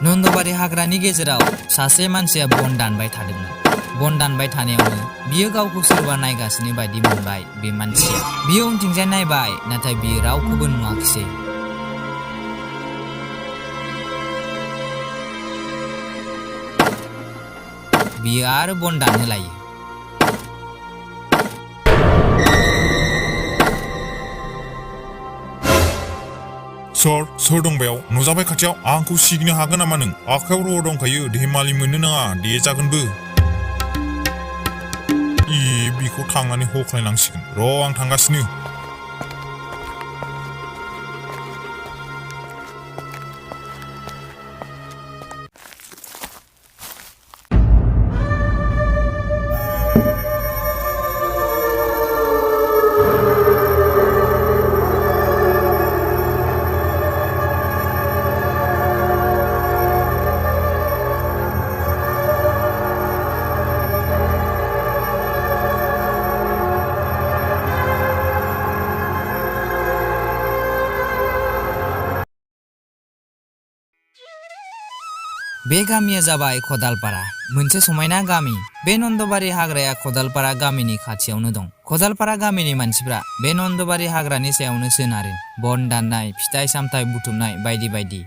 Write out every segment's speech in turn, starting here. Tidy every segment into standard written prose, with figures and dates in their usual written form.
नन्दबारि हाग्रानि गेजेराव सासे मानसिया बन दानबाय थादोंमोन। बन दानबाय थानायावनो बियो गावखौ सोरबा नायगासिनो बायदि मोनबाय। बे मानसिया बियो उनथिंजाय नायबाय, नाथाय बियो रावखौबो नुवाखिसै। बियो आरो बन दाननो लायो। सोर दं बेयाव? नुजाबाय खाथियाव। आंखौ सिगिनो हागोन नामा नों? आखायाव र' दंखायो, धेमालि मोननो नाङा, दे जागोनबो। बिखौ थांनानै हख्लायनांसिगोन। र' आं थांगासिनो। बे गामिया जाबाय खदालपारा, मोनसे समायना गामि। बे नन्दबारि हाग्राया खदालपारा गामिनि खाथियावनो दं। खदालपारा गामिनि मानसिफ्रा बे नन्दबारि हाग्रानि सायावनो सोनारो। बन दाननाय, फिथाइ सामथाइ बुथुमनाय बायदि बायदि।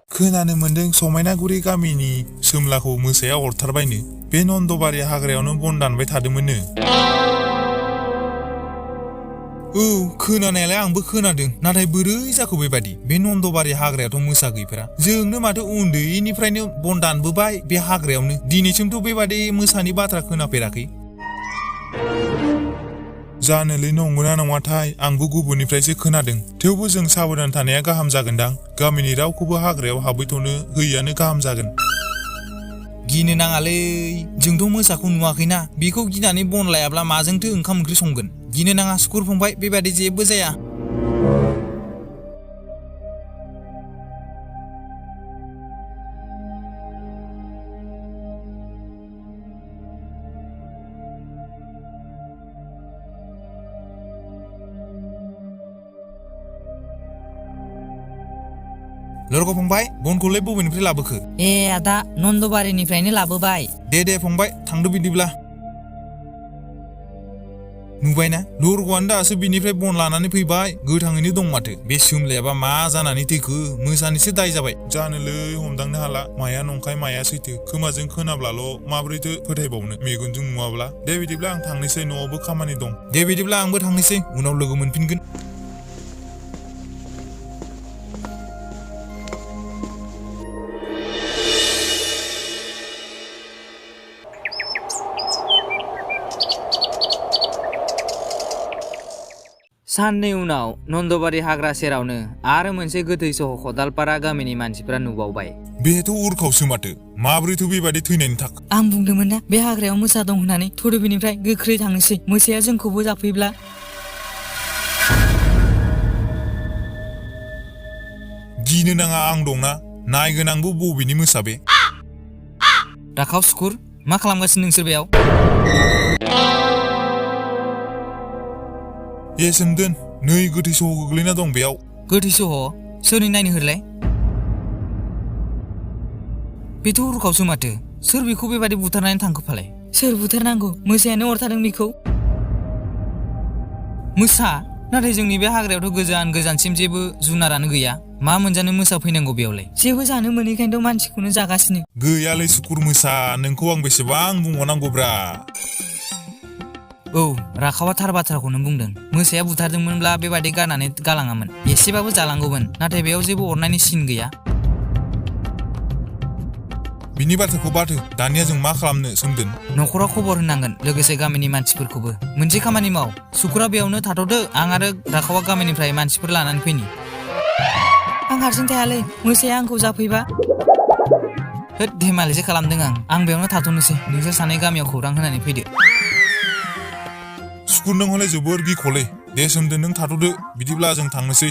खोनानो मोन्दों समायनागुरि गामिनि सोमलाखौ मोसाया अरथारबायनो। बे नन्दबारि हाग्रायावनो बन दानबाय थादोंमोननो। औ, खोनानायालाय आंबो खोनादों, नाथाय बोरै जाखो बेबादि? बे नन्दबारि हाग्रायाथ' मोसा गैफेरा। जोंनो माथो उन्दैनिफ्रायनो बन दानबोबाय बे हाग्रायावनो। दिनैसिमथ' बेबादि मोसानि बाथ्रा खोनाफेराखै। जानोलै नंगौना नङाथाय, आंबो गुबुननिफ्रायसो खोनादों। थेवबो जों साबधान थानाया गाहाम जागोनदां। गामिनि रावखौबो हाग्रायाव हाबैथ'नो होयैआनो गाहाम जागोन। गिनो नाङालै, जोंथ' मोसाखौ नुवाखैना। बेखौ गिनानै बन लायाब्ला माजोंथो ओंखाम ओंख्रि संगोन? गिनो नाङा सुकुर फंबाय, बेबादि जेबो जाया। लरग' फंबाय, बनखौलाय बबेनिफ्राय लाबोखो? आदा, नन्दबारिनिफ्रायनो लाबोबाय। दे फंबाय, थांदो बिदिब्ला। नुबायना, लरग'आनो दासो बिनिफ्राय बन लानानै फैबाय। गोथाङैनो दं माथो। बे सोमलायाबा मा जानानै थैखो? मोसानिसो दाय जाबाय। जानोलै हमदांनो हाला, माया नंखाय माया सैथो। खोमाजों खोनाब्लाल' माबोरैथो फोथायबावनो, मेगनजों नुवाब्ला। दे बिदिब्ला आं थांनोसै, न'आवबो खामानि दं। दे बिदिब्ला आंबो थांनोसै, उनाव लोगो मोनफिनगोन। साननै उनाव नन्दबारि हाग्रा सेरावनो आरो मोनसे गोथै सह खदालपारा गामिनि मानसिफ्रा नुबावबाय। बेथ' उरखावसो माथो, माबोरैथ' बेबादि थैनायनि थाखो? आं बुंदोंमोन ना बे हाग्रायाव मोसा दं होननानै। थौदो बेनिफ्राय, गोख्रै थांनोसै। मोसाया जोंखौबो जाफैब्ला। गिनो नाङा, आं दंना। नायगोन आंबो बबेनि मोसा बे। राखाव सुकुर, मा खालामगासिनो नोंसोर बेयाव? सोमदोन, नै गोथै सह गोग्लैना दं बेयाव। गोथै सह? सोरनि नायनो होलाय? बेथ' उरखावसो माथो। सोर बेखौ बेबादि बुथारनानै थांखो फालाय? सोर बुथारनांगौ? मोसायानो अरथारदों बेखौ। मोसा? नाथाय जोंनि बे हाग्रायावथ' गोजानसिम जेबो जुनारानो गैया। मा मोनजानो मोसा फैनांगौ बेयावलाय? जेबो जानो मोनैखायनोथ' मानसिखौनो जागासिनो। गैयालै सुकुर मोसा, नोंखौ आं बेसेबां बुंबावनांगौब्रा। औ, राखावा थार बाथ्राखौनो बुंदों। मोसाया बुथारदोंमोनब्ला बेबादि गारनानै गालाङामोन। एसेबाबो जालांगौमोन, नाथाय बेयाव जेबो अरनायनि सिन गैया। बिनि बाथ्राखौ बाथो, दानिया जों मा खालामनो सोमदोन? न'खराव खबर होनांगोन, लोगोसे गामिनि मानसिफोरखौबो। मोनसे खामानि माव, सुकुरा बेयावनो थाथ'दो, आं आरो राखावा गामिनिफ्राय मानसिफोर लानानै फैनि। आं हारसिं थायालै, मोसाया आंखौ जाफैबा। होद, धेमालिसो खालामदों आं बेयावनो थाथ'नोसै। नोंसोर सानै गामियाव खौरां होनानै फैदो। सुकुर, नों हले जोबोर गिख'लै। दे सोमदोन, नों थाथ'दो, बिदिब्ला जों थांनोसै।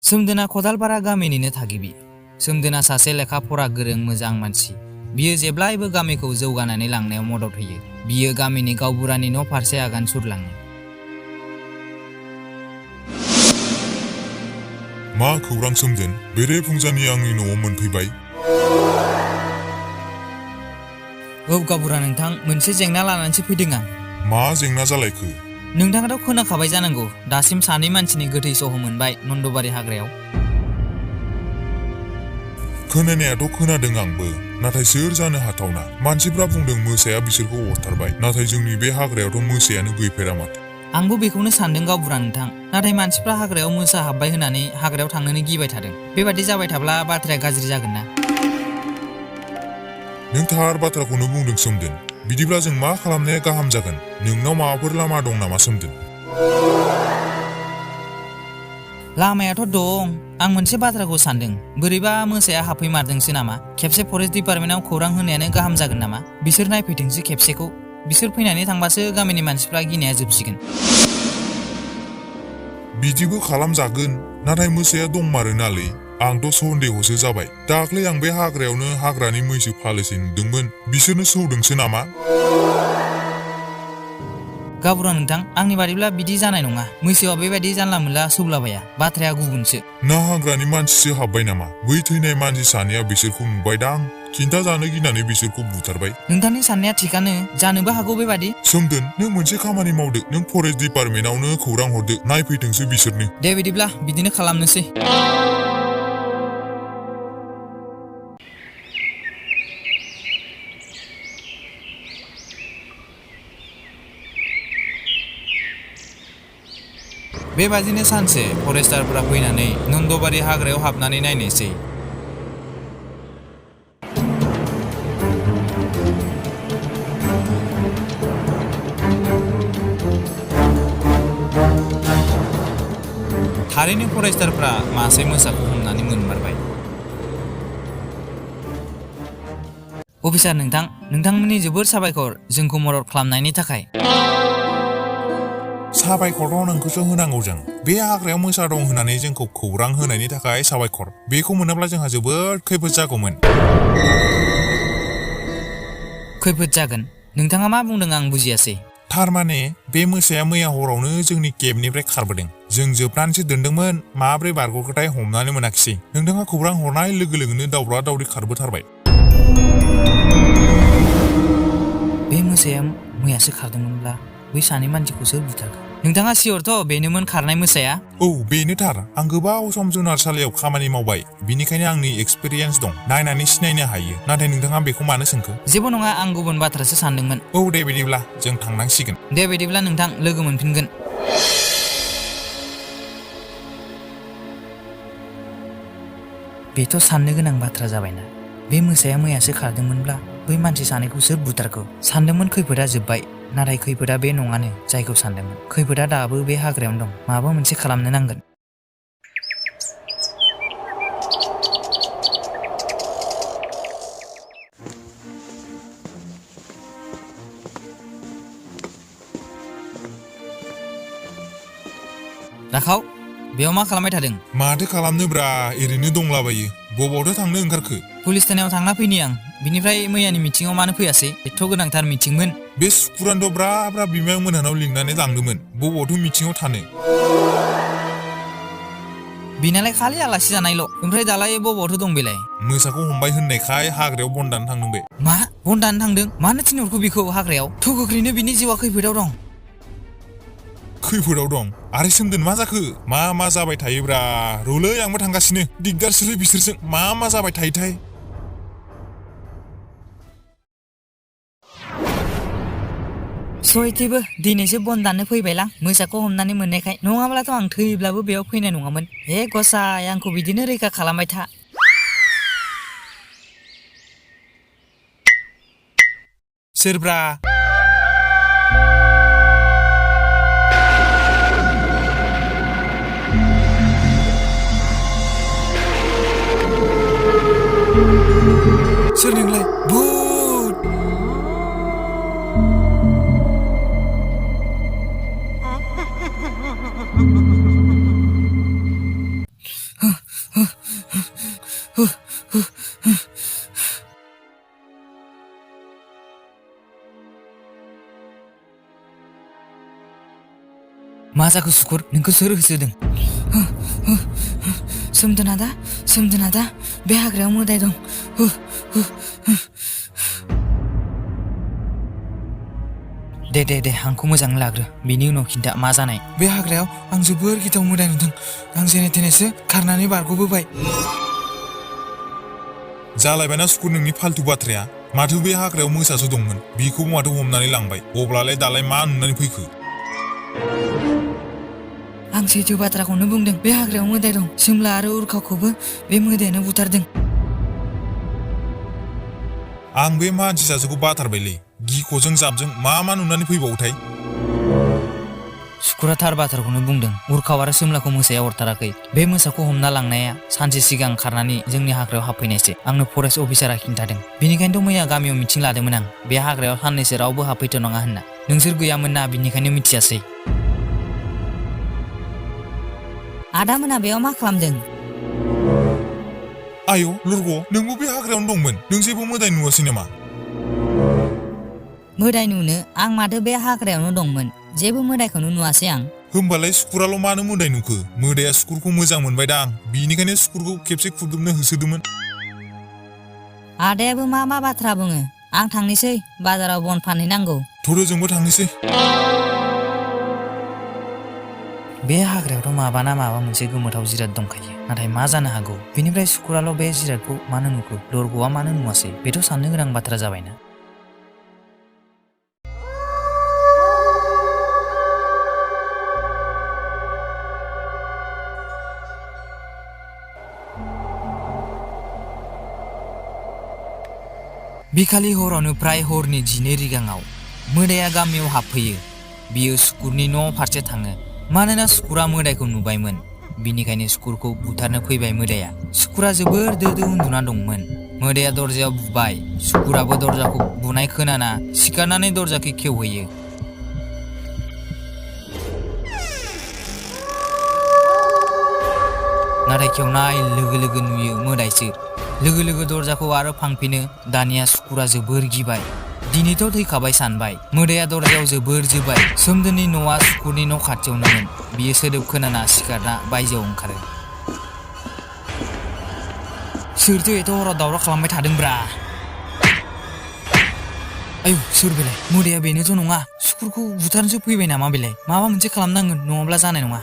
सोमदोना खदालपारा गामिनिनो थागिबि। सोमदोना सासे लेखा फरा गोरों मोजां मानसि। बियो जेब्लायबो गामिखौ जौगानानै लांनायाव मदद होयो। बियो गामिनि गावबुरानि न' फारसे आगान सुरलाङो। मा खौरां सोमदोन? बेरे फुंजानि आंनि न'आव मोनफैबाय। औ गावबुरा नोंथां, मोनसे जेंना लानानैसो फैदों आं। मा जेंना जालायखो? नोंथाङाथ' खोनाखाबाय जानांगौ, दासिम 2 मानसिनि गोथै सह मोनबाय नन्दबारि हाग्रायाव। खोनानायाथ' खोनादों आंबो, नाथाय सोर जानो हाथावना? मानसिफ्रा बुंदों मोसाया बिसोरखौ अरथारबाय, नाथाय जोंनि बे हाग्रायावथ' मोसायानो गैफेरा माथो। आंबो बेखौनो सानदों गावबुरा नोंथां, नाथाय मानसिफ्रा हाग्रायाव मोसा हाबबाय होननानै हाग्रायाव थांनोनो गिबाय थादों। बेबादि जाबाय थाब्ला बाथ्राया गाज्रि जागोन ना? नों थार बाथ्राखौनो बुंदों सोमदोन। बिदिब्ला जों मा खालामनाया गाहाम जागोन? नोंनाव माबाफोर लामा दं नामा सोमदोन? लामायाथ' दं। आं मोनसे बाथ्राखौ सानदों, बोरैबा मोसाया हाबफैमारदोंसो नामा? खेबसे फरेस्ट डिपार्टमेन्टआव खौरां होनायानो गाहाम जागोन नामा? बिसोर नायफैथोंसो खेबसेखौ। बिसोर फैनानै थांबासो गामिनि मानसिफ्रा गिनाया जोबसिगोन। बिदिबो खालामजागोन, नाथाय मोसाया दंमारोनालै। आंथ' सन्देहसो जाबाय। दाख्लै आं बे हाग्रायावनो हाग्रानि मैसो फालोसे नुदोंमोन। बिसोरनो सौदोंसो नामा? गावबुरा नोंथां, आंनि बादिब्ला बिदि जानाय नङा। मैसोआ बेबायदि जानला मोनला सौलाबाया, बाथ्राया गुबुनसो। ना हाग्रानि मानसिसो हाबबाय नामा? बै थैनाय मानसि सानैया बिसोरखौ नुबायदां। खिन्था जानो गिनानै बिसोरखौ बुथारबाय। नोंथांनि साननाया थिगानो, जानोबो हागौ बेबादि। सोमदोन, नों मोनसे खामानि मावदो। नों फरेस्ट डिपार्टमेन्टआवनो खौरां हरदो, नायफैथोंसो बिसोरनो। दे बिदिब्ला बिदिनो खालामनोसै। बेबादिनो सानसे फरेस्टारफोरा फैनानै नन्दबारि हाग्रायाव हाबनानै नायनोसै। थारैनो फरेस्टारफ्रा मासे मोसाखौ हमनानै मोनमारबाय। अफिसार नोंथां, नोंथांमोननि जोबोद साबायखर जोंखौ मदद खालामनायनि थाखाय। साबायखरथ' नोंखौसो होनांगौ जों। बे हाग्रायाव मोसा दं होननानै जोंखौ खौरां होनायनि थाखाय साबायखर। बेखौ मोनाब्ला जोंहा जोबोद खैफोद जागौमोन। खैफोद जागोन? नोंथाङा मा बुंदों आं बुजियासै। थारमाने बे मोसाया मैया हरावनो जोंनि केम्पनिफ्राय खारबोदों। जों जोबनानैसो दोनदोंमोन, माब्रै बारग'खोथाय हमनानै मोनाखिसै। नोंथाङा खौरां हरनाय लोगो लोगोनो दावरा दावरि खारबोथारबाय। बे मोसाया मैयासो खारदोंमोनब्ला बै 2 मानसिखौ सोर बुथारखो? नोंथाङा सियरथ' बेनोमोन खारनाय मोसाया? औ, बेनो थार। आं गोबाव सम जुनारसालियाव खामानि मावबाय, बिनिखायनो आंनि एक्सपिरियेन्स दं। नायनानै सिनायनो हायो। नाथाय नोंथाङा बेखौ मानो सोंखो? जेबो नङा, आं गुबुन बाथ्रासो सानदोंमोन। औ दे, बिदिब्ला जों थांनांसिगोन। दे बिदिब्ला नोंथां, लोगो मोनफिनगोन। बेथ' साननो गोनां बाथ्रा जाबायना। बे मोसाया मैयासो खारदोंमोनब्ला बै मानसि 2खौ सोर बुथारखो? सानदोंमोन खैफोदा जोब्बाय, नाथाय खैफोदा बे नङानो जायखौ सानदोंमोन। खैफोदा दाबो बे हाग्रायावनो दं। माबा मोनसे खालामनो नांगोन। राखाव, बेयाव मा खालामबाय थादों? माथो खालामनोब्रा, ओरैनो दंलाबायो। बबावथो थांनो ओंखारखो? पुलिस थानायाव थांना फैनि आं। बिनिफ्राय मैयानि मिटिंआव मानो फैयासै? एथ' गोनांथार मिटिंमोन। बे सुकुरानोथ' ब्रा ब्रा बिमायं मोनहानाव लिंनानै लांदोंमोन। बबावथो मिटिंआव थानो? बिनालाय खालि आलासि जानायल'। ओमफ्राय दालाय बबावथो दं बेलाय? मोसाखौ हमबाय होननायखाय हाग्रायाव बन दाननो थांदों बे। मा? बन दाननो थांदों? मानो थिनहरखो बिखौ हाग्रायाव? थौ गोख्रैनो बिनि जिउआ खैफोदाव दं। खैफोदाव दं? आरो सोमदोन मा जाखो? मा जाबाय थायोब्रा? रलै, आंबो थांगासिनो। दिगदारसोलै बिसोरजों। मा जाबाय थायोथाय? सयथेबो दिनैसो बन दाननो फैबायलां, मोसाखौ हमनानै मोननायखाय। नङाब्लाथ' आं थैब्लाबो बेयाव फैनाय नङामोन। हे गसाय, आंखौ बिदिनो रैखा खालामबाय था। सोरब्रा? सोर नोंलाय? भुत! मा जाखो सुकुर नोंखौ सोर होसोदों सोमदोन आदा बे हाग्रायाव मोदाय दं दे आंखौ मोजाङै लाग्रो बिनि उनाव खिन्था मा जानाय बे हाग्रायाव आं जोबोर गिथाव मोदाय नुदों आं जेने थेनेसो खारनानै बारग'बोबाय जालायबायना सुकुर नोंनि फालतु बाथ्राया माथो बे हाग्रायाव मोसासो दंमोन बिखौबो माथो हमनानै लांबाय अब्लालाय दालाय मा नुनानै फैखो आं सैथो बाथ्राखौनो बुंदों बे हाग्रायाव मोदाय दं सोमला आरो उरखावखौबो बे मोदायानो बुथारदों आं बे मानसि सासेखौ बाथारबायलै गिख'जों जाबजों मा नुनानै फैबावोथाय सुकुरा थार बाथ्राखौनो बुंदों उरखाव आरो सोमलाखौ मोसाया अरथाराखै बे मोसाखौ हमना लांनाया सानसे सिगां खारनानै जोंनि हाग्रायाव हाबफैनायसो आंनो फरेस्ट अफिसारा खिन्थादों बेनिखायनोथ' मैया गामियाव मिटिं लादोंमोन आं बे हाग्रायाव साननैसो रावबो हाबफैथ'नाङा होनना नोंसोर गैयामोन ना बिनिखायनो मिथियासै आदामोना बेयाव मा खालामदों आयौ लुरग' नोंबो बे हाग्रायावनो दंमोन नों जेबो मोदाय नुवासै नामा मोदाय नुनो आं माथो बे हाग्रायावनो दंमोन जेबो मोदायखौनो नुवासै आं होमबालाय सुकुराल' मानो मोदाय नुखो मोदाया सुकुरखौ मोजां मोनबायदां बिनिखायनो सुकुरखौ खेबसे खुदुमनो होसोदोंमोन आदायाबो मा बाथ्रा बुङो आं थांनोसै बाजाराव बन फानहैनांगौ थ'रो जोंबो थांनोसै बे हाग्रायावथ' माबा मोनसे गोमोथाव जिराद दंखायो नाथाय मा जानो हागौ बेनिफ्राय सुकुराल' बे जिरादखौ मानो नुखो लरग'आ मानो नुवासै बेथ' साननो गोनां बाथ्रा जाबायना बिखालि हरावनो प्राय हरनि 12 रिंगायाव मोदाया गामियाव हाबफैयो बियो सुकुरनि न' फारसे थाङो मानोना सुकुरा मोदायखौ नुबायमोन बिनिखायनो सुकुरखौ बुथारनो फैबाय मोदाया सुकुरा जोबोर दो उन्दुना दंमोन मोदाया दरजायाव बुबाय सुकुराबो दरजाखौ बुनाय खोनाना सिखारनानै दरजाखौ खेवहैयो नाथाय खेवनाय लोगो नुयो मोदायसो लोगो दरजाखौ आरो फांफिनो दानिया सुकुरा जोबोर गिबाय दिनैथ' थैखाबाय सानबाय मोदाया दरजायाव जोबोर जोबाय सोमदोननि न'आ सुकुरनि न' खाथियावनोमोन बियो सोदोब खोनाना सिखारना बायजोआव ओंखारो सोरथो एथ' हराव दावराव खालामबाय थादोंब्रा आयौ सोर बेलाय मोदाया बेनोथ' नङा सुकुरखौ बुथारनोसो फैबाय नामा बेलाय माबा मोनसे खालामनांगोन नङाब्ला जानाय नङा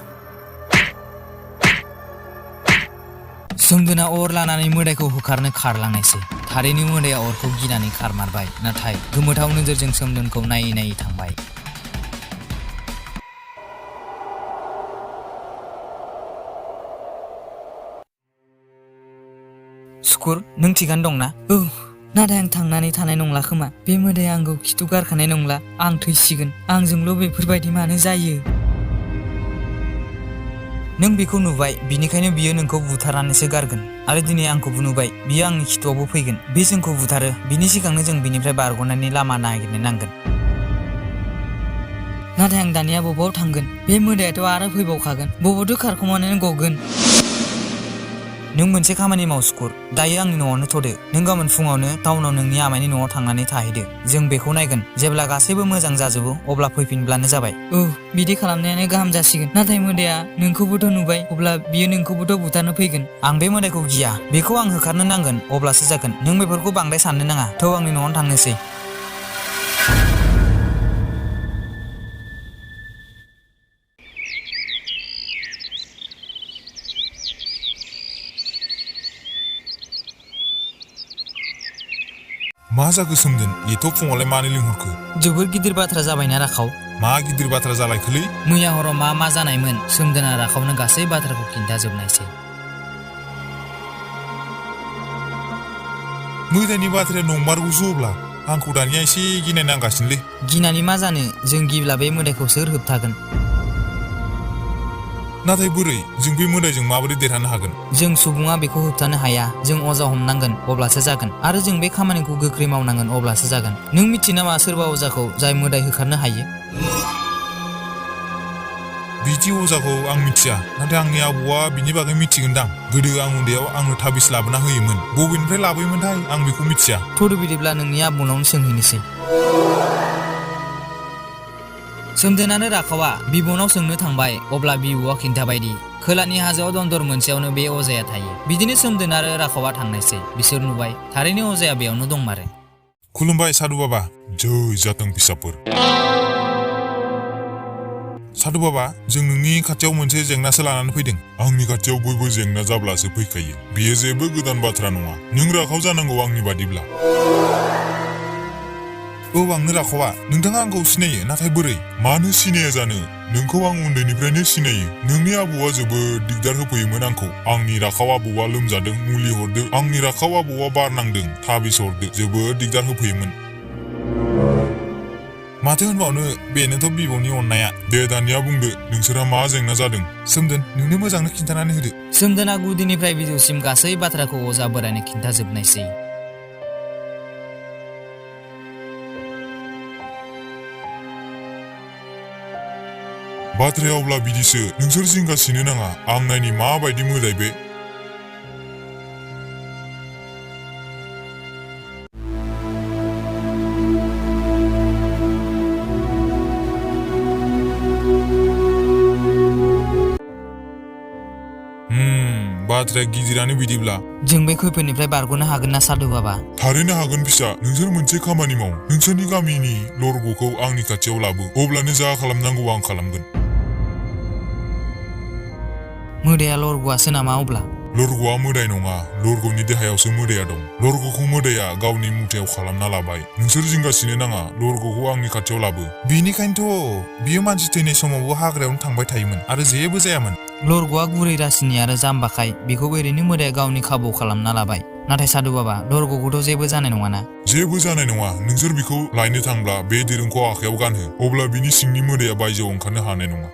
सोमदोना अर लानानै मोदायखौ होखारनो खारलांनायसै थारैनो मोदाया अरखौ गिनानै खारमारबाय नाथाय गोमोथाव नोजोरजों सोमदोनखौ नायै थांबाय सुकुर नों थिगानो दंना औ नाथाय आं थांनानै थानाय नंला खोमा बे मोदाया आंखौ खिथु गारखानाय नंला आं थैसिगोन आंजोंल' बेफोरबायदि मानो जायो नों बेखौ नुबाय बिनिखायनो बियो नोंखौ बुथारनानैसो गारगोन आरो दिनै आंखौबो नुबाय बियो आंनि खिथुआवबो फैगोन बे जोंखौ बुथारो बिनि सिगांनो जों बिनिफ्राय बारग'नायनि लामा नागिरनो नांगोन नाथाय आं दानिया बबाव थांगोन बे मोदायाथ' आरो फैबावखागोन बबावथो खारखोमानानै गगोन नों मोनसे खामानि माव सुकुर दायो आंनि न'आवनो थ'दो नों गाबोन फुङावनो टाउनाव नोंनि आमाइनि न'आव थांनानै थाहैदो जों बेखौ नायगोन जेब्ला गासैबो मोजां जाजोबो अब्ला फैफिनब्लानो जाबाय औ बिदि खालामनायानो गाहाम जासिगोन नाथाय मोदाया नोंखौबोथ' नुबाय अब्ला बियो नोंखौबोथ' बुथारनो फैगोन आं बे मोदायखौ गिया बेखौ आं होखारनो नांगोन अब्लासो जागोन नों बेफोरखौ बांद्राय साननो नाङा थौ आंनि न'आवनो थांनोसै मा जाखो सोमदोन एथ' फुङावलाय मानो लिंहरखो जोबोर गिदिर बाथ्रा जाबायना राखाव मा गिदिर बाथ्रा जालायखोलै मैया हराव मा जानायमोन सोमदोना राखावनो गासै बाथ्राखौ खिन्थाजोबनायसै मोदायनि बाथ्राया नंमारगौसो अब्ला आंखौ दानिया एसे गिनाय नांगासिनोलै गिनानै मा जानो जों गिब्ला बे मोदायखौ सोर होबथागोन नाथाय बोरै जों बे मोदायजों माबोरै देरहानो हागोन जों सुबुङा बेखौ होबथानो हाया जों अजा हमनांगोन अब्लासो जागोन आरो जों बे खामानिखौ गोख्रै मावनांगोन अब्लासो जागोन नों मिथियो नामा सोरबा अजाखौ जाय मोदाय होखारनो हायो बिदि अजाखौ आं मिथिया नाथाय आंनि आबौआ बिनि बागै मिथिगोनदां गोदो आं उन्दैयाव आंनो थाबिस लाबोना होयोमोन बबेनिफ्राय लाबोयोमोनथाय आं बेखौ मिथिया थ'दो बिदिब्ला नोंनि आबौनावनो सोंहैनोसै सोमदोन आरो राखावा बिबौनाव सोंनो थांबाय अब्ला बिबौआ खिन्थाबायदि खोलानि हाजोआव दन्दर मोनसेयावनो बे अजाया थायो। बिदिनो सोमदोन आरो राखावा थांनायसै। बिसोर नुबाय थारैनो अजाया बेयावनो दंमारो। खुलुमबाय साधु बाबा। जै जाथों फिसाफोर। साधु बाबा, जों नोंनि खाथियाव मोनसे जेंनासो लानानै फैदों। आंनि खाथियाव बयबो जेंना जाब्लासो फैखायो। बेयो जेबो गोदान बाथ्रा नङा। नों राखाव जानांगौ आंनि बादिब्ला। औ, आंनो राखावा। नोंथाङा आंखौ सिनायो, नाथाय बोरै? मानो सिनाया जानो? नोंखौ आं उन्दैनिफ्रायनो सिनायो। नोंनि आबौआ जोबोद दिगदार होफैयोमोन आंखौ। आंनि राखाव आबौआ लोमजादों, मुलि हरदो। आंनि राखाव आबौआ बार नांदों, थाबिस हरदो। जोबोद दिगदार होफैयोमोन। माथो होनबावनो, बेनोथ' बिबौनि अननाया। दे दानिया बुंदो, नोंसोरहा मा जेंना जादों? सोमदोन, नोंनो मोजांनो खिन्थानानै होदो। सोमदोना गुदिनिफ्राय बिजौसिम गासै बाथ्राखौ अजा बोरायनो खिन्थाजोबनायसै। बाथ्राया अब्ला बिदिसो। नोंसोर जिंगासिनो नाङा। आं नायनि माबायदि मोदाय बे। बाथ्राया गिदिरानो बिदिब्ला। जों बे खैफोदनिफ्राय बारग'नो हागोन ना साधु बाबा? थारैनो हागोन फिसा। नोंसोर मोनसे खामानि माव। नोंसोरनि गामिनि लरग'खौ आंनि खाथियाव लाबो। अब्लानो जा खालामनांगौ आं खालामगोन। मोदाया लरग'आसो नामा अब्ला? लरग'आ मोदाय नङा। लरग'नि देहायावसो मोदाया दं। लरग'खौ मोदाया गावनि मुथायाव खालामना लाबाय। नोंसोर जिंगासिनो नाङा। लरग'खौ आंनि खाथियाव लाबो। बेनिखायनोथ' बियो मानसि थैनाय समावबो हाग्रायावनो थांबाय थायोमोन आरो जेबो जायामोन। लरग'आ गुरै रासिनि आरो जाम्बाखाय बेखौ ओरैनो मोदाया गावनि खाबु खालामना लाबाय। नाथाय साधु बाबा, लरग'खौथ' जेबो जानाय नङाना? जेबो जानाय नङा। नोंसोर बिखौ लायनो थांब्ला बे दिरुंखौ आखायाव गानहो। अब्ला बिनि सिंनि मोदाया बायजोआव ओंखारनो हानाय नङा।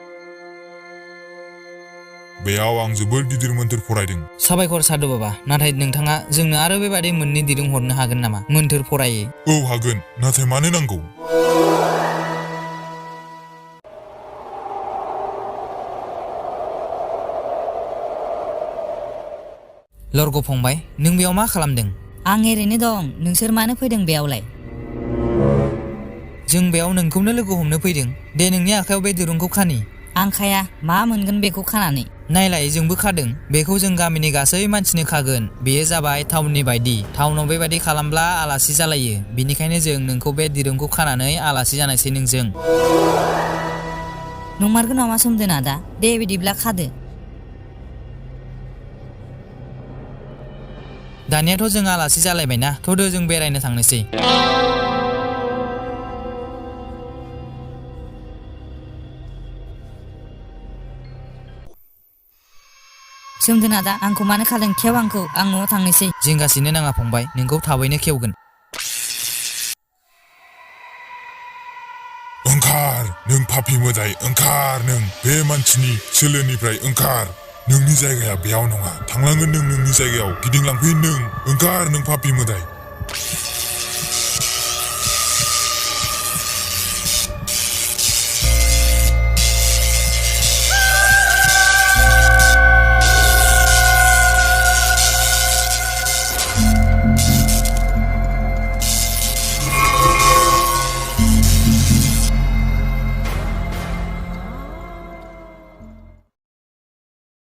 बेयाव आं जोबोद गिदिर मोन्थोर फरायदों। साबायखर साधु बाबा। नाथाय नोंथाङा जोंनो आरो बेबादि मोननै दिरुं हरनो हागोन नामा? मोन्थोर फरायै। औ हागोन। नाथाय मानो नांगौ? लरग' फंबाय, नों बेयाव मा खालामदों? आं ओरैनो दं। नोंसोर मानो फैदों बेयावलाय? जों बेयाव नोंखौनो लोगो हमनो फैदों। दे नोंनि आखायाव बे दिरुंखौ खानि। आं खाया। मा मोनगोन बेखौ खानानै? नायलाय, जोंबो खादों। बेखौ जों गामिनि गासै मानसिनो खागोन। बेयो जाबाय टाउननि बायदि। टाउनाव बेबायदि खालामब्ला आलासि जालायो। बिनिखायनो जों नोंखौ बे दिरुंखौ खानानै आलासि जानायसै नोंजों। नंमारगौ नामा सोमदोन आदा? दे बिदिब्ला खादो। दानियाथ' जों आलासि जालायबायना, थ'दो जों बेरायनो थांनोसै। सोमदोन आदा, आंखौ मानो खादों? खेव आंखौ। आं न'आव थांनोसै। जिंगासिनो नाङा फंबाय, नोंखौ थाबैनो खेवगोन। ओंखार, नों पापि मोदाय, ओंखार नों बे मानसिनि सोलोनिफ्राय ओंखार। नोंनि जायगाया बेयाव नङा। थांनांगोन नों नोंनि जायगायाव। गिदिंलांफिन नों। ओंखार नों पापि मोदाय।